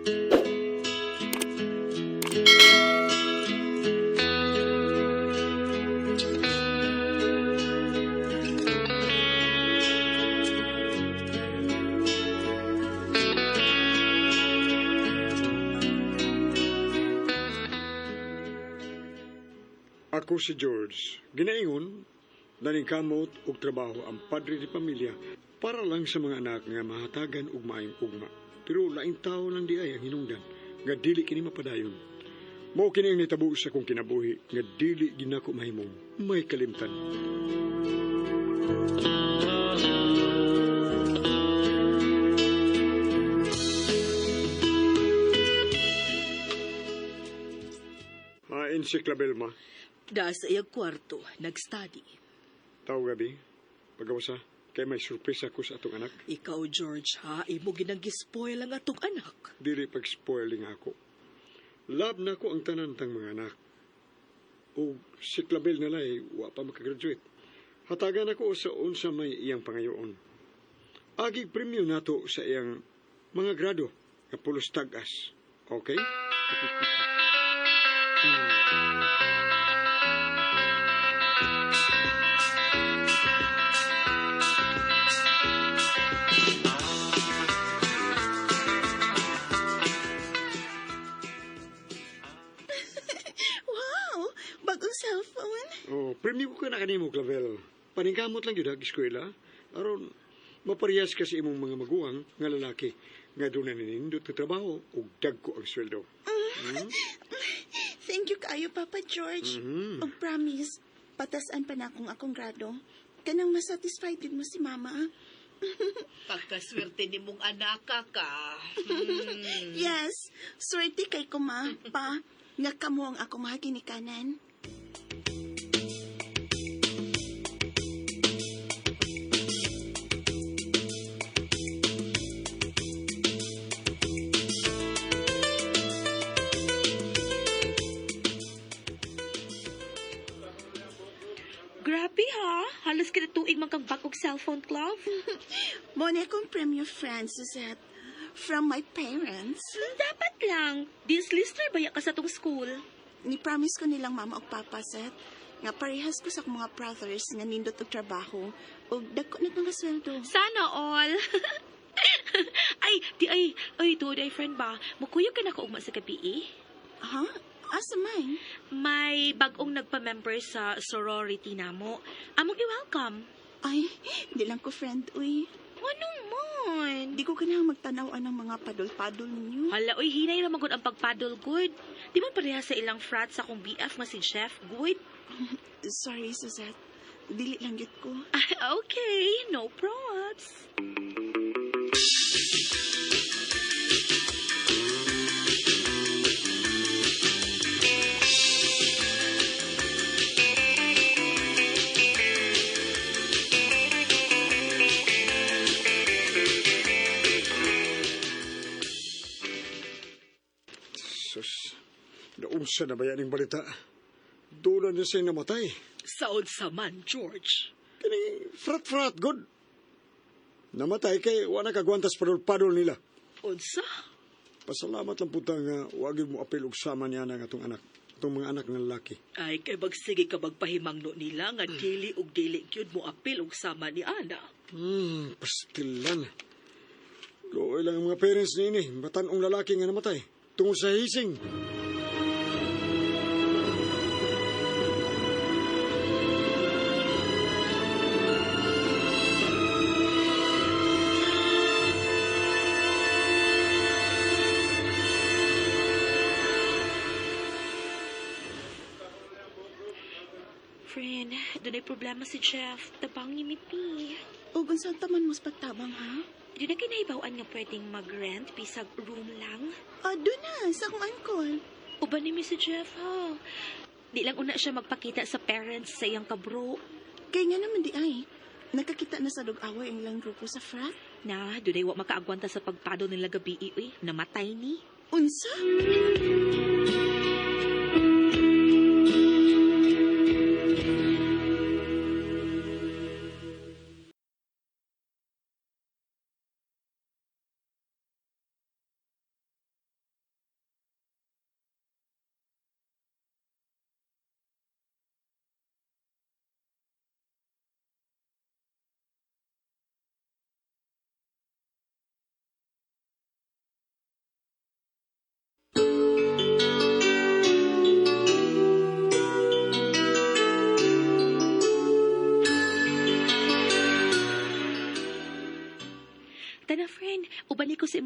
Ako si George. Ginaingon, naningkamot og trabaho ang padre di pamilya para lang sa mga anak nga mahatagan og maayong ugma. Pero laing tao lang di ay ang hinungdan nga dili kini mapadayon. Mao kini ang nitabo sa akong kinabuhi nga dili ginako mahimong may kalimtan. Hain si Clabel, ma. Da sa iyang kwarto, nag-study. Tao gabi, pagawasa, kay may surpresa ko sa atong anak. Ikaw, George, ha? Imo ginang-gispoil ang atong anak. Dili pag-spoiling ako. Love na ko ang tanan tang mga anak. O si Clabel na lay, wa pa makagraduate. Hatagan ako sa unsa may iyang pangayoon. Agig premyo nato sa iyang mga grado nga pulos tag-as. Okay? Wow! Bagong cellphone. Oh, premyo ko na kanimo, Clavel. Paningkamot lang yun, eskwela. Aron, maparehas ka sa imong mga maguwang nga lalaki nga doon na ninindot na trabaho ug dagko ang sweldo. Thank you kaayo, Papa George. Og promise, patasan pa na akong akong grado. Kanang masatisfied din mo si Mama. Pagkaswerte ni mong anak ka. Yes, swerte kay ko, Ma, Pa, nga kamo ang akong mga ginikanan. Grabe ha. Halos kita tuig man kang bag-og cellphone club. Mo na akong premyo, friend, Suzette. From my parents. Dapat lang. Dean's Lister baya ka sa tong school. Ni-promise ko nilang mama og papa, Seth, nga parehas ko sa akong mga brothers nga nindot og trabaho ug dagko na mga sweldo. Sana all. Ay, di ay, ay, tuod ay friend ba? Mukuyog ka na ko ugma sa gabi eh. Ha? Asa man? May bag-ong nagpa-member sa sorority namo. Among i-welcome. Ay, di lang ko friend, uy. Ano man? Di ko kanang magtanaw ang mga padol-padol ninyo. Hala, oy, hinay ra man gud ang pagpadol good. Di man pareha sa ilang frat sa akong BF nga si Jeff good. Sorry, Suzette. Dili lang gyud ko. Ah, okay, no props. Sus, naunsa na ba yan ang balita? Doon na siya namatay. Saod sa man, George. Kini, frat-frat, good. Namatay kay wala kagwantas padol-padol nila. Unsa? Pasalamat lang puta nga wag mo apil og sama niya ng atong anak. Atong mga anak ng lalaki. Ay, kay magsige ka magpahimangno nila nga dili og dili gyud mo apil og sama ni Ana. Pastilan. Luoy lang ang mga parents niini, batanong lalaki nga namatay. Tungod sa hising. Friend, doon ay problema si Jeff. Tabang ni Mipi. Ug unsa taman mo sa pagtabang, ha? Doon na kinahibawan nga pwedeng mag-rent bisag room lang. Ah, doon na, sa akong uncle. Uban ni si Jeff, ha? Di lang una siya magpakita sa parents sa iyang kabro. Kay nga naman di ay. Nakakita na sa dug-away ang ilang grupo sa frat. Na, doon ay wa makaagwanta sa pagpado nila gabi, uy. Namatay ni. Unsa?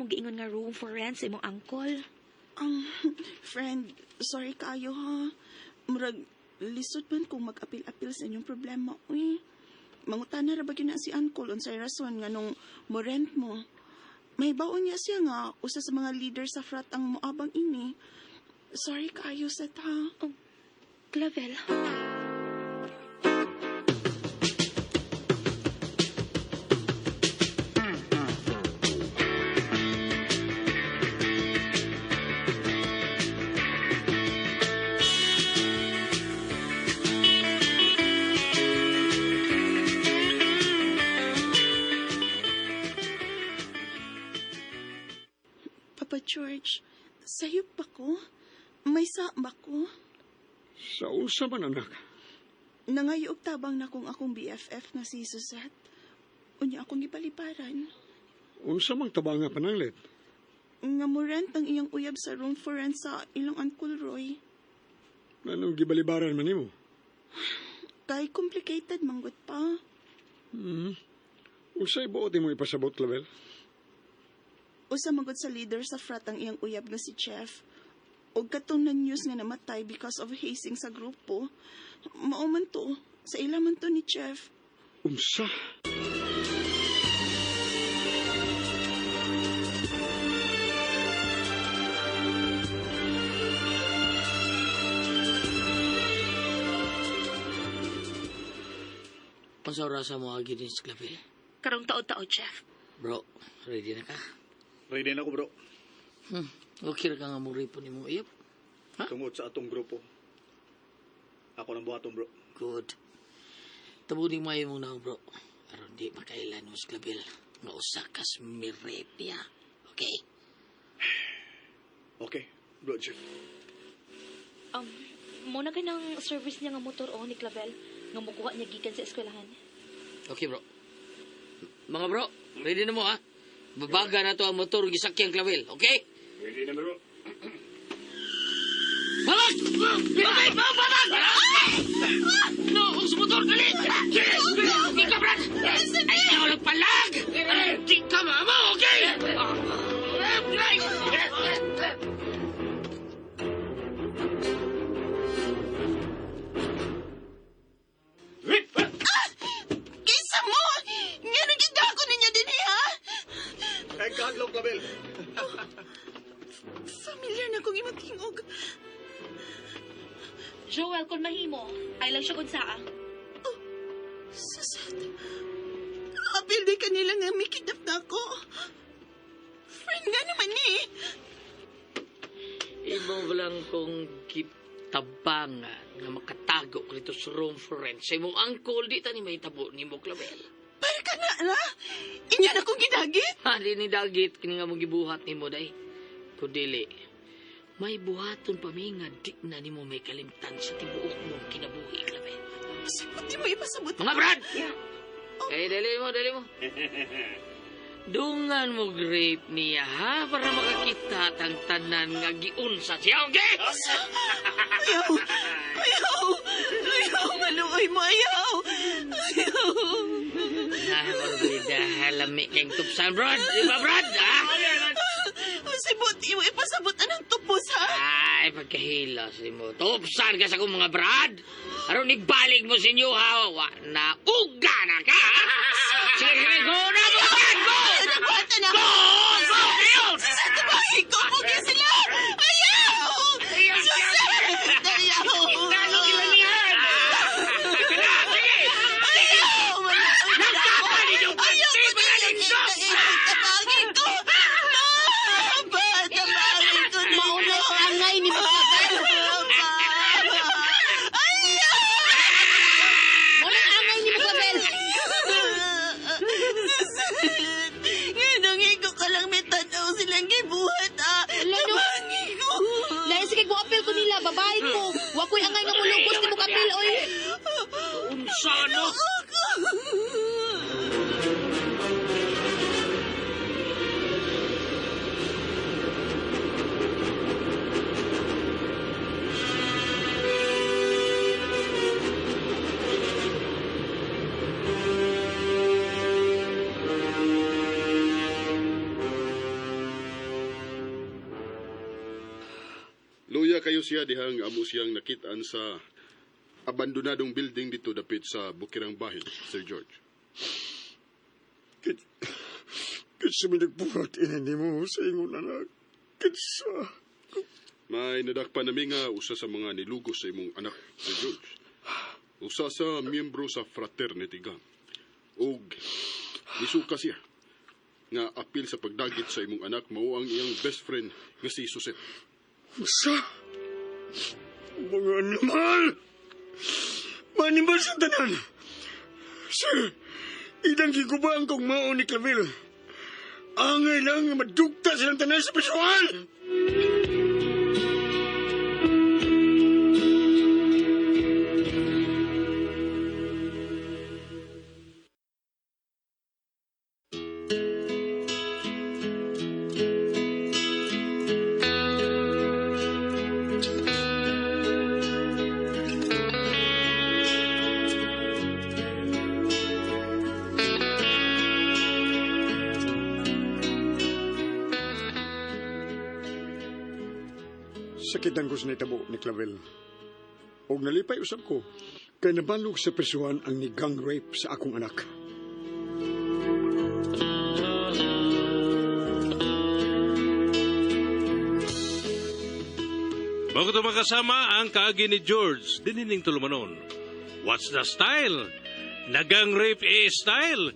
imong giingon nga room for rent sa imong uncle? Friend, sorry kayo ha. Murag, lisod man kung mag-apil-apil sa inyong problema, uy. Mangutana ra ba gyud na si uncle unsay rason nga nung mo rent mo. May baon niya siya nga usa sa mga leader sa frat ang moabang ini. Sorry kayo, Seth, ha. Clavel. Papa George, sayop ba ko? May sa ba ko? Sa unsa man, anak. Nangayo og tabang na kung akong BFF nga si Suzette. Unya akong gibalibaran. Unsa mang tabanga pananglit? Nga mo rent ang iyang uyab sa room for rent sa ilang Uncle Roy. Anong gibalibaran man nimo? Kay complicated manggut pa. Unsay buot nimo ipasabot, Clavel? Usa magod sa leader sa frat ang iyang uyab nga si Jeff. Og katong na news nga namatay because of hazing sa grupo. Mao man to. Sa ila man to ni Jeff. Unsa? Unsa orasa mo agi din sa Clavel? Karong taod-taod, Jeff. Bro, ready na ka? Ready na ko, bro. Okay ra ka nga mo ripon nimo iyap. Tungod sa atong grupo. Ako nang buhaton, bro. Good. Tabuning maayo mong naong, bro. Aron di makailan mo sa Clavel. Nga usa ka mirip niya. Okay? Okay, bro, Jeff. Muna ka ng service niya nga motor o ni Clavel nga mukuha niya gikan sa eskwelahan. Okay, bro. Mga bro, ready na mo ha? Babaga na to ang motor gisakyang Clavel, okay? Ready na, bro. Babag! Babag! Babag! Babag! No, ang sa motor, dali! Yes! Di ka, Brad! Ay, walang palag! Di ka, mama, okay? Kinsa mo! Nga nagigako ninyo din ha? Ay, kahadlok, Clavel. Familiar na kong imong tingog. Joel, kung mahimo, ay lang siya kung saa. Suzette, apil di kanila nga may kidnap na ako. Friend nga naman eh. Imo lang kong gitabangan nga makatago ko dito sa room for rent. Sa imong uncle, di ta ni may tabo ni mo, Clavel. Para ka na, na. Inyo na kong gidagit. Ha, di ni dagit, kini nga mong gibuhat nimo day. Kundili, may buhaton pa mi nga di na nimo may kalimtan sa tibuok mong kinabuhi, Clavel. Sipot di mo ipasabot. Mga brad! Eh, dali mo, dali mo. Dungan mo grape niya, ha? Para makakita tang tanan nga giunsa siya, okay? Ayaw! Ayaw! Ayaw! Maluoy mo! Ayaw! Ayaw! Ha, Orbida, lami kayong tupsan, brad. Di ba, brad? Ha? Sipot di mo ipasabot anang tupos, ha? Ay, pagkahilas mo. Tupsan ka sa akong mga brad. Aron ibalik mo sa inyo, ha? Wa na, uga na ka! Sige, sige, go na, brad! Go! Nabuhatan na! Go! Go! Ngayon! Sa tumahi ko! Pugi sila! Ayaw! Suzette! Ayaw! Nano kilanihan! Sige! Ayaw! Maluoy mo na ako! Nagkakanin yung Ayaw panty, ko na mga yung lindog! Tabangin ko! Papa! Tabangin ko ninyo! Mauna angay ni Clavel. Papa! Ayaw! Muna angay ni Clavel. Suzette! Nganong igo ka lang may tanaw silang gibuhat, ah! Wala, no. Tabangin ko! Lain sige ko apil ko nila, babae ko. Wa ko'y angay nga mulugos ni mo kapil oy. Unsa, no? Luya kayo siya dihang amo siyang nakitaan sa abandonadong building dito dapit sa Bukirang Bahin, Sir George. Kinsa may nagbuhat ini nimo sa ingon anak? Kinsa? May nadakpan nami nga usa sa mga nilugos sa imong anak, Sir George. Usa sa miyembro sa fraternity gang. Og nisuka siya nga apil sa pagdagit sa imong anak mao ang iyang best friend nga si Suset. Unsa? Mga animal! Manimal sa tanan! Sir, idang gigubaan kong mao ni Claville. Angay lang nga madugta silang tanan sa prisuhan! Sakitan ko sa nitabo ni Clavel. Og nalipay usab ko, kay nabalog sa prisuhan ang ni gang rape sa akong anak. Bago ito makasama ang kaagi ni George, dinining tulumanon. What's the style? Nagang rape eh style.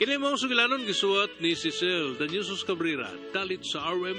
Kini mo sugilanon gisuwat ni Cecil Danyusos Cabrera, dalit sa RM.